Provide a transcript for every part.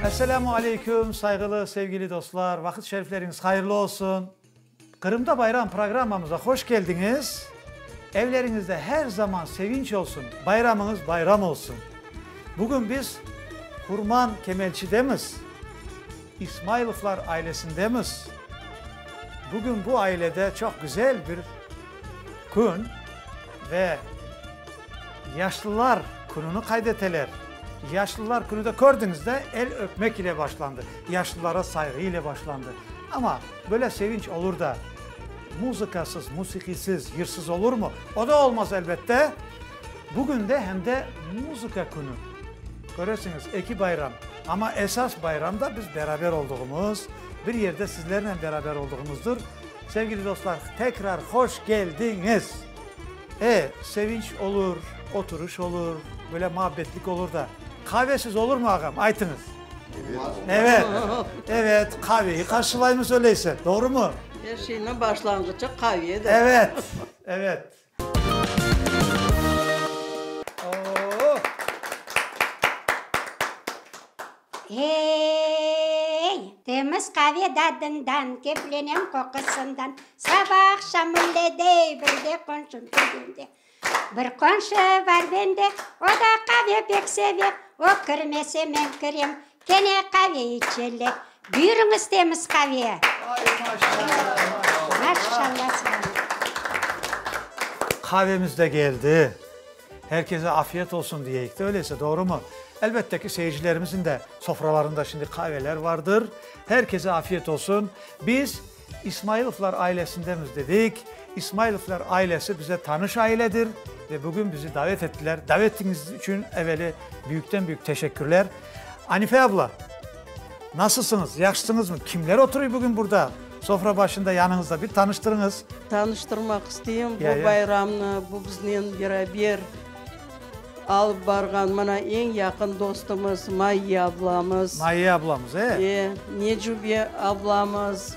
Esselamu aleyküm, sayğılı, sevgili dostlar, vaqıt şerifleriñiz hayırlı olsun. Qırımda bayram programmamıza hoş keldiñiz. Evleriñizde her zaman sevinç olsun, bayramıñız bayram olsun. Bugün biz Qurman Kemelçidemiz, İsmailovlar ailesindemiz. Bugün bu ailede çoq güzel bir kün ve Yaşlılar kününi qayd eteler. Yaşlılar künü de kördiñiz de, el öpmek ile başlandı, yaşlılara sayğı ile başlandı. Amma böyle sevinç olur da, muzıkasız, musiqiysiz, yırsız olurmı? O da olmaz, elbette. Bugün de hem de muzıka künü. Köresiñiz, eki bayram. Amma esas bayram da biz beraber olduğumuz, bir yerde sizlernen beraber olduğumuzdır. Sevgili dostlar, tekrar hoş keldiñiz! E, sevinç olur, oturış olur, böyle muabbetlik olur da, qavesiz olurmı, ağam, aytıñız? Evet, evet, qaveyi qarşılaymız öyleyse, doğrumı? Er şeyniñ başlanğıçı qavedir. Evet, evet. Oh! Ey, temiz qave dadından, Keflenem qoqusından, Saba, aqşam, üyledey, Bir de qonşum kelgende. Bir qonşı bar bende, O da qave pek seve, O kirmese, men kirem, Kene qave içeler. Buyurıñız temiz qave! Ay, maşallah, maşallah. Maşallah saña. Qavemiz de keldi. Herkese afiyet olsun diyeyik de öyleyse, doğrumı? Elbette ki, seyircilerimizin de sofralarında şimdi qaveler vardır. Herkese afiyet olsun. Biz İsmailovlar ailesindemiz dedik. İsmailovlar ailesi bize tanış ailedir ve bugün bizi davet ettiler. Davetiñiz içün eveli büyükten-büyük teşekkürler. Anife abla, nasılsıñız, yahşısıñızmı? Kimler oturuy bugün burada sofra başında yanıñızda? Bir tanıştırıñız. Tanıştırmaq isteyim bu bayramnı, bu biznen beraber alıp barğan mına eñ yaqın dostumız Mayye ablamız. Mayye ablamız, e? E, Necübe ablamız.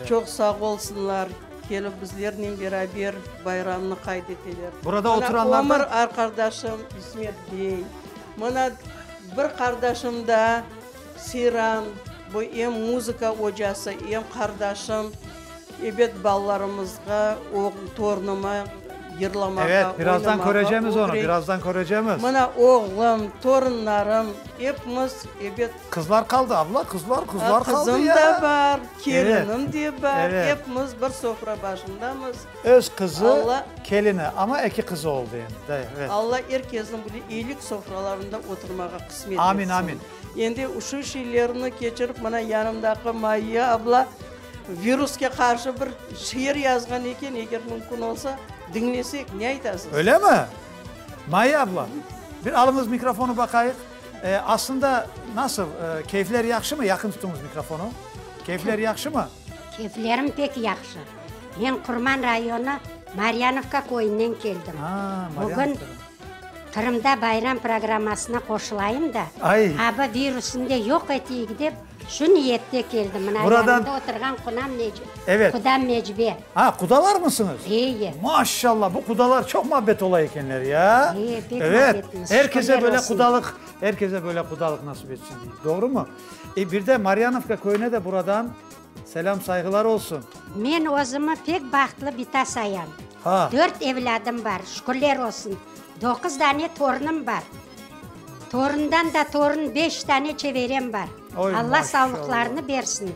Çoq sağ olsunlar, kelip bizlernen beraber bayramnı qayd eteler. Burada oturanlar da. Mına ömür arqadaşım İsmet bey, mına bir qardaşım da Seyran, bu em muzıka ocası, em qardaşım. Ebet, balalarımızğa, torunıma yırlamağa, Evet, birazdan oynamağa körecemiz onı, ögret. birazdan körecemiz. Mına oğlum, torunlarım, epimiz, ebet. Qızlar qaldı, abla, qızlar, qızlar qaldı Qızım ya. da bar, kelinim de bar, evet. epimiz bir sofra başındamız. Öz qızı, Alla. kelini, amma eki qızı oldı endi, de, evet. Alla er kesniñ böyle eyilik sofralarında oturmağa qısmet Amin, etsin. amin. Endi şu şeylerni keçirip, mına yanımdaki Mayye abla Viruske qarşı bir şiir yazğan eken, eger mümkün olsa, diñlesek, ne aytasız? Öyle mi? Mayye abla, bir alıñız mikrofonı baqayıq. Aslında, nasıl, keyfler yahşımı? Yaqın tutuñız mikrofonı. Keyfler yahşımı? Keyflerim pek yahşı. Men Qurman rayonı Maryanovka köyünden keldim. Bugün Qırımda bayram programmasına qoşulayım da, AB virusını da yoq eteyik dep, Şu niyette keldim. Mına Buradan- yanımda oturğan qunam Nec, Evet. qudam Necbe. Ha, qudalar mısıñız? Eye. Maşallah, bu qudalar çoq muabbet ola ekenler ya. Eye, pek Evet, muabbetmiz, er kese şükürler böyle olsun. qudalıq, er kese böyle qudalıq nasip etsin deyik, doğrumı? E, bir de Maryanovka köyüne de buradan selâm sayğılar olsun. Men özümi pek bahtlı bita sayam. Ha. Dört evlâdım bar, şükürler olsun. Doquz dane torunım bar. Torundan da torun, beş dane çeberem bar. Oy, Alla maşallah. sağlıqlarını bersin.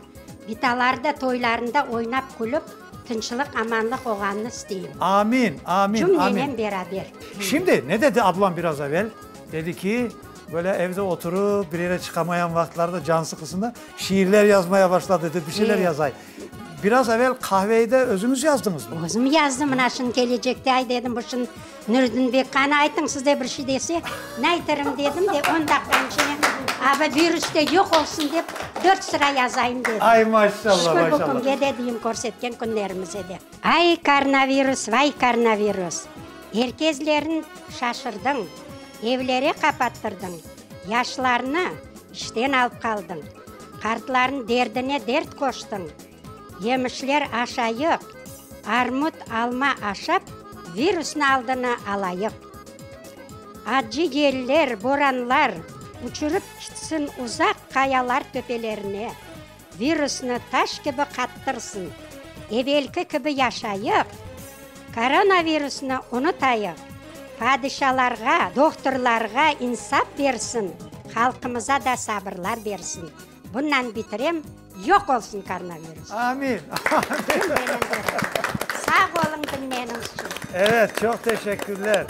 Bitaları da toylarında oynap-külip, tınçlıq-amanlıq olğanını isteyim. Amin, amin, amin. Cümlenen beraber. Şimdi, ne dedi ablam biraz evel? Dedi ki, böyle evde oturıp, bir yere çıqamayan vaqıtlarda can sıqısında şiirler yazmaya başladı, dedi, bir şeyler yazay. Biraz evel qahveyi de özüñiz yazdıñızmı? Özüm yazdım, mına şunı kelecekte ay dedim, bu şunı Nurdin bek, qani aytıñ, sizde bir şey dese, ne aytırım dedim de, on daqqanıñ içine abi virus de yoq olsun dep, dört sıra yazayım dedim. Ay, maşallah, Şükür bu maşallah. künge de deyim, körsetken künlerimize de. Ay, koronavirus, vay, koronavirus, er kezlerin şaşırdıñ, evlere qapattırdıñ, yaşlarnı işten alıp qaldıñ, qartlarnıñ derdine dert qoştıñ. Yemişler aşayıq, armut, alma aşap, virusnı aldını alayıq. Accı yeller, boranlar. Uçurıp kitsin uzaq qayalar töpelerine, Virusnı taş kibi qattırsın. Evelki kibi yaşayıq, koronavirusnı unutayıq. Padişalarğa, dohturlarğa insap bersin, halqımıza da sabırlar bersin. Bunnan bitirem, yoq olsun koronavirus! Amin! Sağ oluñ diñleniñiz içün. Evet, çoq teşekkürler,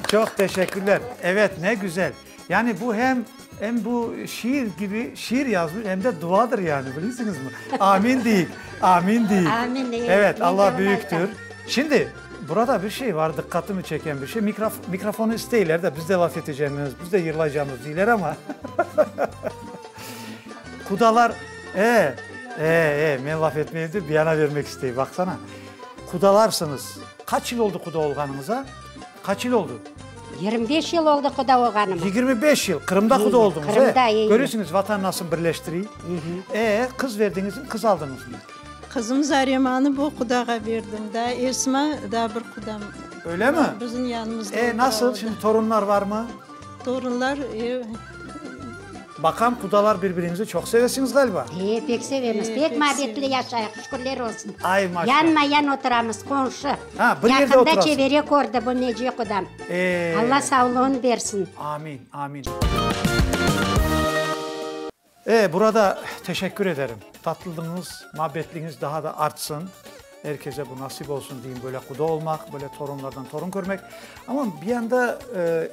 çoq teşekkürler. Evet, ne güzel. Yani bu hem, em bu şiir kibi, şiir yazmış, em de duadır yani, bilesiñizmi? Amin deyik, amin deyik. Amin, e, Evet, Alla büyüktür. Şimdi, burada bir şey var, diqqatımı çeken bir şey, mikrofonı isteyler de, biz de laf etecemiz, biz de yırlaycamız deyler ama, qudalar, e, e, e, men laf etmeyim dep, bir yana bermek istey, baqsana. Qudalarsıñız, qaç yıl oldı quda olğanıñıza? Qaç yıl oldı? 25 yıl oldı quda olğanıma. 25 yıl. Qırımda quda oldıñız, e? Qırımda, e. Köresiñiz, Vatan nasıl birleştiriy. E, qız verdiñizmi, qız aldıñızmı? Qızım Zaremanı bu qudağa berdim. Daa Esma, daa bir qudam. Öyle mi? Bizim yanımızda E, otura nasıl, o da. şimdi torunlar varmı? Torunlar, e. Baqam, qudalar bir-biriñizi çoq sevesiñiz ğaliba? E, pek sevemiz, E, pek pek muabbetli sevemiz. yaşayıq, şükürler olsun. Ay, maşallah. Yanma-yan oturamız, qonşu. Ha, bir yerde Yaqında oturasıñ. çevere kördi bu Neciye qudam. E. Alla savlığın bersin. Amin, amin. E, burada teşekkür ederim. Tatlılığıñız, muabbetligiñiz daha da artsın. Er kese bu nasip olsun deyim, böyle quda olmaq, böyle torunlardan torun körmek. Amma bir yanda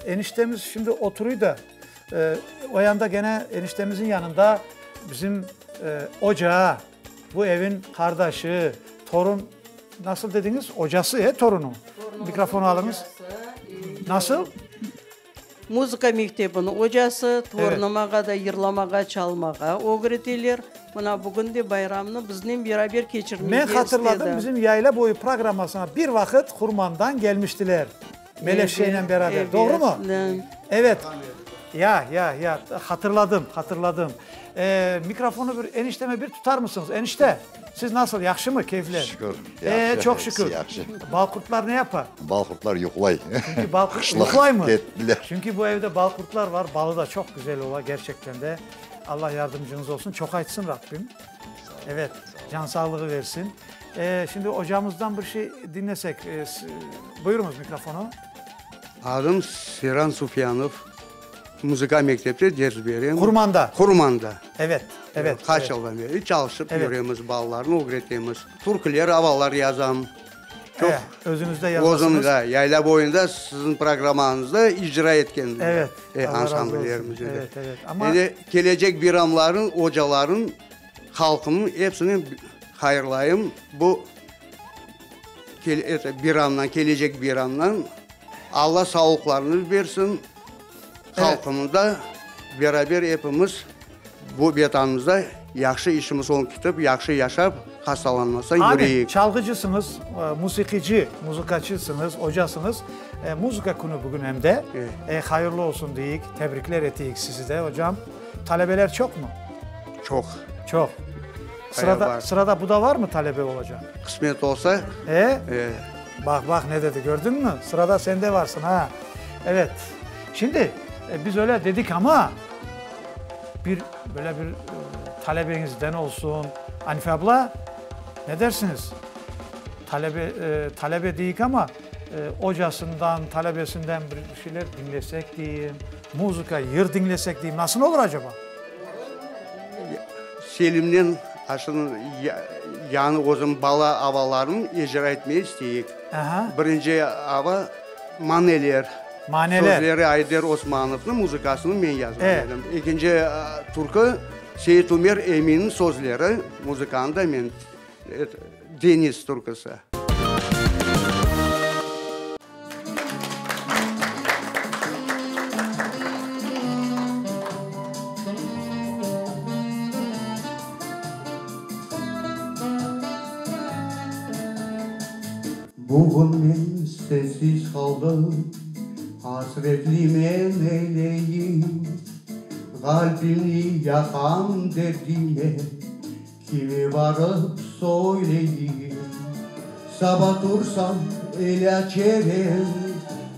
eniştemiz şimdi oturuy da, o yanda gene eniştemizin yanında bizim oca, bu evin qardaşı, torun, nasıl dediñiz, ocası, e, torunıñ? Mikrofon alıñız. Nasıl? Muzıka mektebiniñ ocası, torunımağa da yırlamağa, çalmağa ögreteler. Mına bugün de bayramnı biznen beraber keçirmege Men istedi. hatırladım, bizim Yayla boyu programmasına bir vaqıt Qurmandan gelmiştiler, Melevşeynen beraber, doğrumı? Evet. Ya, ya, ya, hatırladım, hatırladım. Mikrofonı bir enişteme bir tutar mısıñız? Enişte, siz nasıl, yahşımı, keyfler? Şükür, Ee, yahşı, çoq hepsi şükür. yahşı. Balqurtlar ne yapa? Balqurtlar yuqlay. Çünki balqurt Qışlaq yuqlaymı? kettiler. Çünki bu evde balqurtlar var, balı da çoq güzel ola gerçekten de. Allah yardımcıñız olsun, çoqaytsın Rabbim. Evet, can sağlığı versin. Ee, şimdi ocamızdan bir şey diñlesek. Buyurıñız mikrofonu. Adım Seyran Sufyanov. Muzıka mektepte ders berem. Qurmanda. Qurmanda. Evet, evet. Qaç yıldan beri çalışıp yüremiz, balalarnı ögretemiz. Türküler, avalar yazam. Çoq. Özüñiz de yazasıñız. Özüm de, Yayla boyunda siziñ programmañızda icra etken Evet, ansambllerimiz edi. Evet, evet. Amma. Endi kelecek biramların, ocaların, halqımnıñ episini hayırlayım. Bu biramdan, kelecek biramdan Alla sağlıqlarını bersin. Halqımızda beraber epimiz bu Vetanımızda yahşı işimiz olıp ketip, yahşı yaşap, hastalanmasa Amin. yüreyik. Çalğıcısıñız, musiqiyci, muzıkaçısıñız, ocasıñız. Muzıka künü bugün em de. Hayırlı olsun deyik, tebrikler eteyik sizi de, ocam. Talebeler çoqmı? Çoq. Çoq. Sırada, sırada bu da varmı talebe olacaq? Qısmet olsa. E? E. Baq, baq, ne dedi, kördiñmi? Sırada sen de varsıñ, ha? Evet. Şimdi, biz öyle dedik amma, bir, böyle bir talebeñizden olsun. Anife abla, ne dersiñiz? Talebe, talebe deyik amma, ocasından, talebesinden bir şeyler diñlesek deyim, muzıka, yır diñlesek deyim, nasıl olur acaba? Selimnen aşınıñ yañı özüm bala avalarını icra etmege isteyik. Birinci ava Maneler. Maneler. Sözleri Ayder Osmanovnıñ, muzıkasını men yazğan edim. Ekinci türkü Seit Ümer Eminniñ sözleri, muzıkanı da men, Deñiz türküsi. Bugün men sensiz qaldım, Asretli men eyleyim. Qalbimni yaqan derdime, Kime barıp söyleyim? Saba tursam elâ çerem,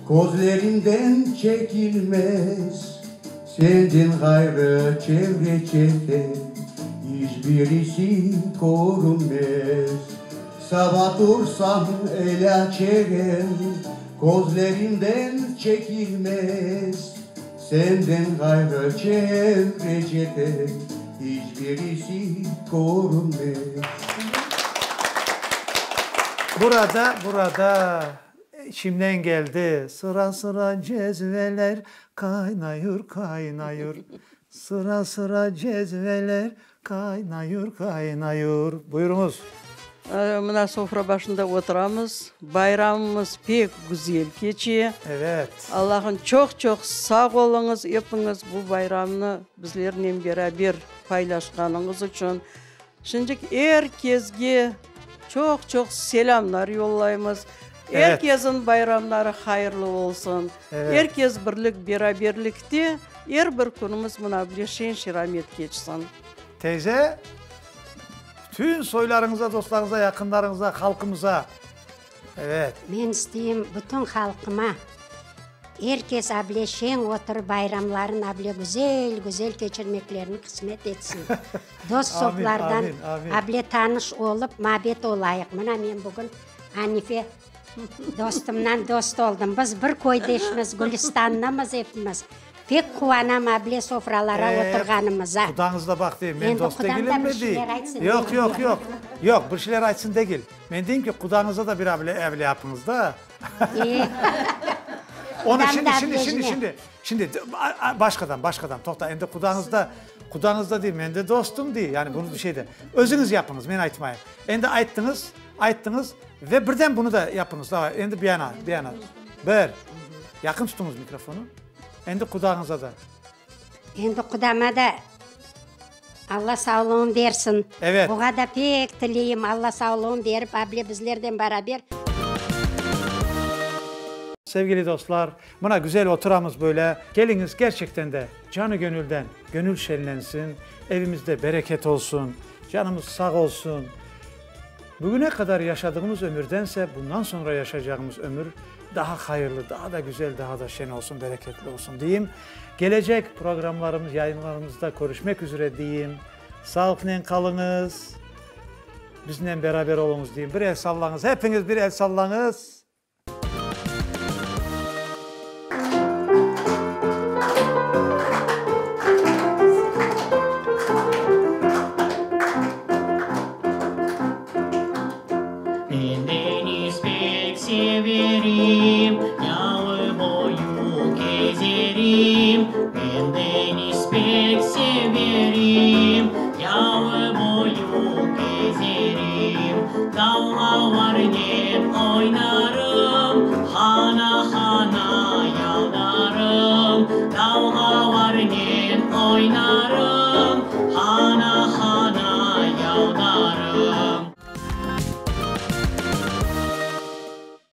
Közlerimden çekilmez. Senden ğayrı çevre-çette iç birisi körünmez. Saba tursam elâ çereñ közlerimden çekilmez. Senden ğayrı çevre-çette iç birisi körünmez. Burada, burada içimden keldi, Sıra-sıra cezveler qaynayur, qaynayur, Sıra-sıra cezveler qaynayur, qaynayur. Buyurıñız. Mına sofra başında oturamız. Bayramımız pek güzel keçe. Evet. Allahım çoq-çoq sağ oluñız epiñiz bu bayramnı bizlernen beraber paylaşqanıñız içün. Şimdilik er kesge çoq-çoq selâmlar yollaymız. Er kesin bayramları hayırlı olsun. Er kes birlik, beraberlikte er bir künümiz mına bile şen-şeramet keçsin. Teyze, bütün soylarıñıza, dostlarıñıza, yaqınlarıñıza, halqımıza, evet. Men isteyim bütün halqıma, er kes able şeñ oturıp bayramların able güzel-güzel keçirmeklerini qısmet etsin. Dost-soplardan able tanış olıp, mabet olayıq. Mına men bugün Anife dostumnan dost oldım. Biz bir köydeşmiz, Gülistanlımız epimiz. Pek quvanam able sofralara oturğanımıza. Qudañız da baq dey, men dost degilimmi dey. Yoq, yoq, yoq. Yoq, bir şeyler aytsın degil. Men deyim ki, qudañıza da bir able able yapıñız da. Onı şimdi, şimdi, şimdi, şimdi, şimdi, başqadan, başqadan, toqta, endi qudañız da, qudañız da dey, men de dostum dey, yani bunı bir şey de. Özüñiz yapıñız, men aytmayım. Endi ayttıñız, ayttıñız ve birden bunı da yapıñız. Davay, endi bir yana, bir yana. Bir. Yaqın tutuñız mikrofonı. Endi qudañıza da. Endi qudama da Alla sağlığın bersin. Evet. Oğa da pek tileyim, Alla sağlığın berip, able bizlerden beraber. Sevgili dostlar, mına güzel oturamız böyle. Keliñiz, kerçekten de, canı-gönülden gönül şenlensin, evimizde bereket olsun, canımız sağ olsun. Bugüne qadar yaşadığımız ömürdense, bundan soñra yaşaycağımız ömür daha hayırlı, daha da güzel, daha da şen olsun, bereketli olsun deyim. Kelecek programlarımız, yayınlarımızda körüşmek üzre deyim. Sağlıqnen qalıñız, biznen beraber oluñız deyim. Bir el sallañız, hepiniz bir el sallañız. Men deñiz pek severim, Yalı boyu kezerim. Men deñiz pek severim, Yalı boyu kezerim. Tavlalarnen oynarım.